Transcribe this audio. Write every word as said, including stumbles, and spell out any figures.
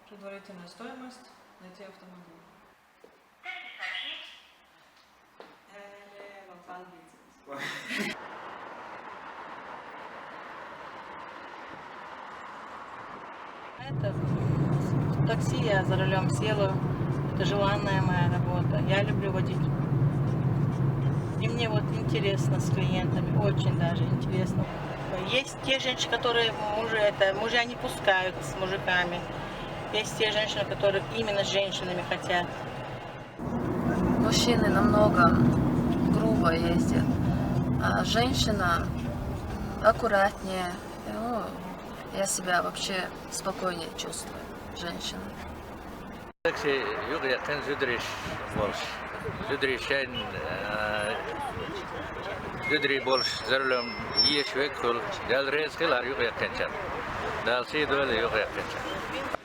Предварительная стоимость найти автомобиль. Это в такси я за рулем села. Это желанная моя работа. Я люблю водить. И мне вот интересно с клиентами, очень даже интересно. Есть те женщины, которые мужа, это, мужья не пускают с мужиками. Есть те женщины, которые именно с женщинами хотят. Мужчины намного грубо ездят, а женщина аккуратнее. Ну, я себя вообще спокойнее чувствую, женщина. Такси юкъяькъин зуьдриеш болуш. Зуьдриеш шайн зуьдри болуш за рулем еш веккул, ял реза хилар юкъяькъинчан. Дала сий дойла юкъяькъинчан.